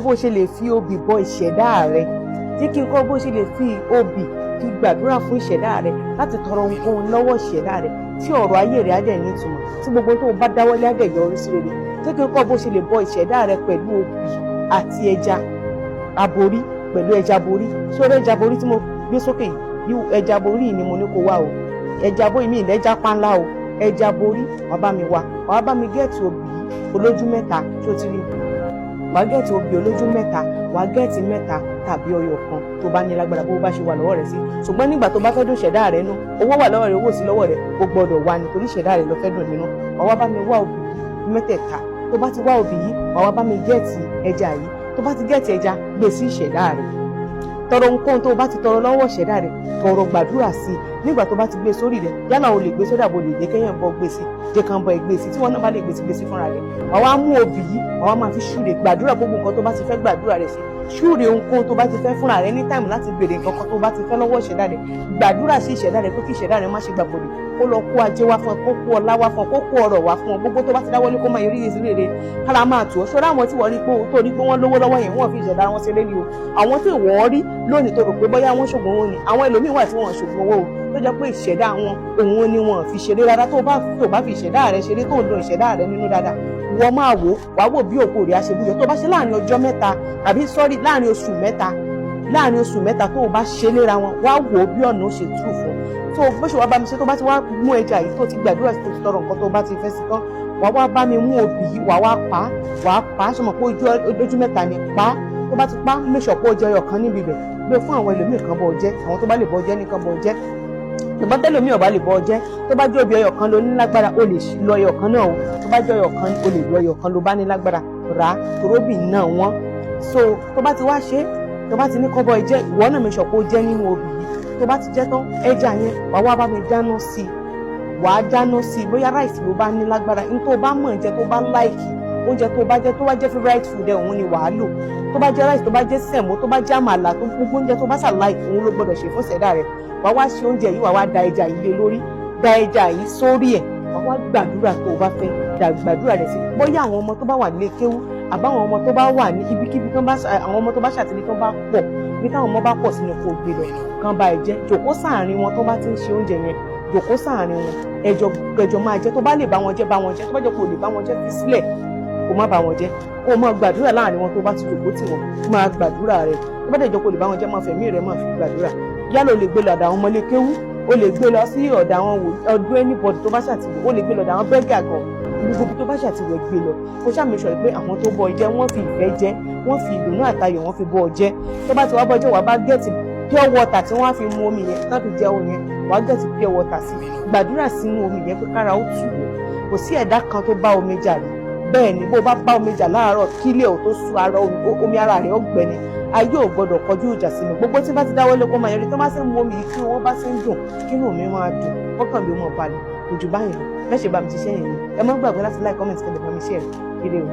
Bó ṣe lè fi obì bọ ìṣẹ̀dá rẹ. Jẹ́ kí n kọ́ bó ṣe lè fi obì fi gbàdúrà fún ìṣẹ̀dá rẹ, láti tọrọ ohunkóhun lọ́wọ́ ìṣẹ̀dá rẹ, tí ọ̀rọ̀ ayé rẹ á dẹ̀ nítumọ̀, tí gbogbo tó bá dáwọ́lé á dẹ̀ yọrí sí rere. Jẹ́ kí n kọ́ bó ṣe lè bọ ìṣẹ̀dá rẹ pẹ̀lú obì àti ẹja aborí, pẹ̀lú ẹja aborí. Sórí ẹja aborí tí mo gbé sókè yìí, ẹja aborí ni mo ní kó wá o. Ẹja aborí mi ìlẹ́jà páńlá o. Ẹja aborí, wàá bá mi wá, wàá bá mi get obì olójú mẹ́ta tí ó ti rí. Wàá get obì olójú mẹ́ta, wàá get mẹ́ta tàbí ọyọ kan tó bá ní lágbára, bó bá ṣe wà lọ́wọ́ rẹ̀ sí. Ṣùgbọ́n nígbà tó bá fẹ́ dùn ṣẹ̀dá rẹ̀ nú, owó wà lọ́wọ́ rẹ̀, owó sí lọ́wọ́ rẹ̀, ó gbọ́dọ̀ wà nítorí ṣẹ̀dá rẹ̀ ló fẹ́ dùn nínú. Wàá wá bá mi wá obì mẹ́tẹ̀ẹ̀ta. Tó bá ti wá obì yìí, wàá wá bá mi get ẹja yìí. Tó bá ti get ẹja, gbé sí ìṣẹ̀dá rẹ̀, tọrọ ohunkóhun tó bá ti tọrọ lọ́wọ́ ìṣẹ̀dá rẹ̀, tọrọ, gbàdúrà sí i. Nígbà tó bá ti gbé sórí rẹ̀, yálà o lè gbé sórí àbò, lè jẹ́ kéèyàn bọ́ gbé sí, jẹ́ kàn bọ́ ẹ gbé sí. Tí wọ́n náà bá lè gbé sí, gbé sí fúnra rẹ̀. Wàá wá mú obì yìí, wàá wá máa fi ṣúre, gbàdúrà gbogbo nǹkan tó bá ti fẹ́ gbàdúrà rẹ̀ sí. Ṣúre ohunkóhun tó bá ti fẹ́ fúnra rẹ̀ ní time láti béèrè nǹkan kan tó bá ti fẹ́ lọ́wọ́ ìṣẹ̀dá rẹ̀. Gbàdúrà sí ìṣẹ̀dá rẹ̀ pé kí ìṣẹ̀dá rẹ̀ má ṣe gbàbọ̀dè, kó lọ kó ajé wá fún ẹ, kó kó ọlá wá fún ẹ, kó kó ọrọ̀ wá fún ọ. Gbogbo tó bá ti dáwọ́lé, kó máa yọrí sí rere, kára máa tù ọ́. Ṣọ́ra àwọn tí wọ́n rí pé tó rí pé wọ́n lówó lọ́wọ́ yẹn, wọ́n fi ìṣẹ̀dá wọn ṣeré ni o. Àwọn tí wọ́n rí lónìí tó rò pé bóyá wọ́n ṣògùn owó ni, àwọn ẹlòmíín wà tí wọ́n ṣògùn owó o, tó jẹ́ pé ìṣẹ̀dá wọn òun ni wọ́n fi ṣeré rárá. Tó bá fi ìṣẹ̀dá rẹ ṣeré, tó ń lo ìṣẹ̀dá rẹ nínú dáadáa, wọ́n máa wò, wàá wò bí òkú rẹ̀ á ṣe búyọ. Tó bá ṣe láàrin ọjọ́ 3, àbí sorry, láàrin oṣù 3, láàrin oṣù 3 tó o bá ṣe léra wọn, wàá wò bí ọ̀nà ó ṣe tú fún tó bó ṣe wá bá mi ṣe. Tó bá ti wá mú ẹja yìí, tó ti gbàdúrà, tó ti tọrọ nǹkan tó bá ti fẹ́ sí tán, wàá wá bá mi mú obì yìí, wàá wá pa, wàá pa. Ṣọmọ pé ojú mẹ́ta ni? Pa. Tó bá ti pa, make sure pé ó jẹ ọyọ kan níbi ibẹ̀. Gbé fún àwọn ẹlòmíì kan bọ̀ jẹ́. Àwọn tó bá lè bọ̀ jẹ́ nìkan bọ̀ jẹ́. Ṣùgbọ́n tẹ́lòmíì ò bá lè bọ́ jẹ́, tó bá jẹ́ obì ọyọ kan ló ní lágbára, o lè lọ ọyọ kan náà o. Tó bá jẹ́ ọyọ kan, o lè lọ ọyọ kan ló bá ní lágbára rà á, toróbì náà wọ́n. So tó bá ti wá ṣe, tó bá ti ní kọ́bọ̀ jẹ́, ìwọ náà make sure pé ó jẹ́ nínú obì yìí. Tó bá ti jẹ́ tán, ẹja yẹn, wàá wá bá mi dáná sí i. Wàá dáná sí i, bóyá rice ló bá ní lágbára ní, tó bá mọ̀ jẹ, tó bá like oúnjẹ tó bá jẹ, tó bá jẹ́ favourite food ẹ̀, òun ni wàá lò. Tó bá jẹ́ rice, tó bá jẹ́ sẹ̀mó, tó bá jẹ́ àmàlà, tó gbogbo oúnjẹ tó bá ṣà like, òun ló gbọ́dọ̀ ṣe fún ṣẹ̀dá rẹ̀. Wàá wá ṣe oúnjẹ yìí, wàá wá da ẹja yìí lé lórí, da ẹja yìí sórí ẹ̀, wàá wá gbàdúrà tó o bá fẹ́ da gbàdúrà rẹ̀ sí. Bóyá àwọn ọmọ tó bá wà nílé kéwú, àbáwọn ọmọ tó bá wà ní ibikíbi tó bá, àwọn ọmọ tó bá ṣàtìlẹ́ tó bá pọ̀, bí táwọn ọmọ bá pọ̀ sínú, kó gbé lọ kàn bá ẹ jẹ. Jòkó sáàrin wọn tó bá ti ń ṣe oúnjẹ yẹn, jòkó sáàrin wọn, ẹjọ ẹjọ máa jẹ. Tó bá lè bá wọn jẹ, bá wọn jẹ. Tó bá jẹ kó lè bá wọn jẹ, fi sílẹ̀, kó má bá wọn jẹ. Kó máa gbàdúrà láàrin wọn. Tó bá ti jòkó tì wọn, máa gbàdúrà rẹ. Tó bá dẹ̀ jọ kó lè bá wọn jẹ, máa fẹ̀mí rẹ, máa fi gbàdúrà. Yálà o lè gbé lọ ọ̀dọ̀ àwọn ọmọlé kéwú, o lè gbé lọ sí ọ̀dọ̀ àwọn ọdún, anybody tó bá ṣàtìwẹ̀, o lè gbé lọ ọ̀dọ̀ àwọn beggar gan. Gbogbo tó bá ṣàtìwẹ̀, gbé lọ. Kó ṣàmì sọ pé àwọn tó bọ jẹ, wọ́n fi ìfẹ́ jẹ, wọ́n fi ìdùnnú àtayọ̀ wọ́n fi bọ́ ọ jẹ. Tó bá ti wá bọ́ jẹ, wàá bá get pure water tí wọ́n á fi mu omi yẹn tán fi jẹ omi yẹn. Wàá get pure water sí, gbàdúrà sínú omi yẹn pé kára ó tù wọ́. Kò sí ẹ̀dá kan tó bá omi jà rí. Bẹ́ẹ̀ ni, bó bá bá omi jà láàárọ̀, kílẹ̀ ò tó sú, ara omi ara rẹ̀ ó gbẹ ni. Ayé ò gbọdọ̀ kọjú ìjà sí mi. Gbogbo tí bá ti dáwọ́lé, kó máa yọrí. Tó bá sì ń mu omi yìí, kí wọ́n bá sì ń dùn, kí inú mi máa dùn, kọ́kàn mi ó mọ̀ balẹ̀. Kò jù báyìí lọ. Bẹ́ẹ̀ ṣe bá mi ṣiṣẹ́ yẹn ni. Ẹ má gbàgbé láti like, comment, kẹ́ lè bá mi share. Ire o.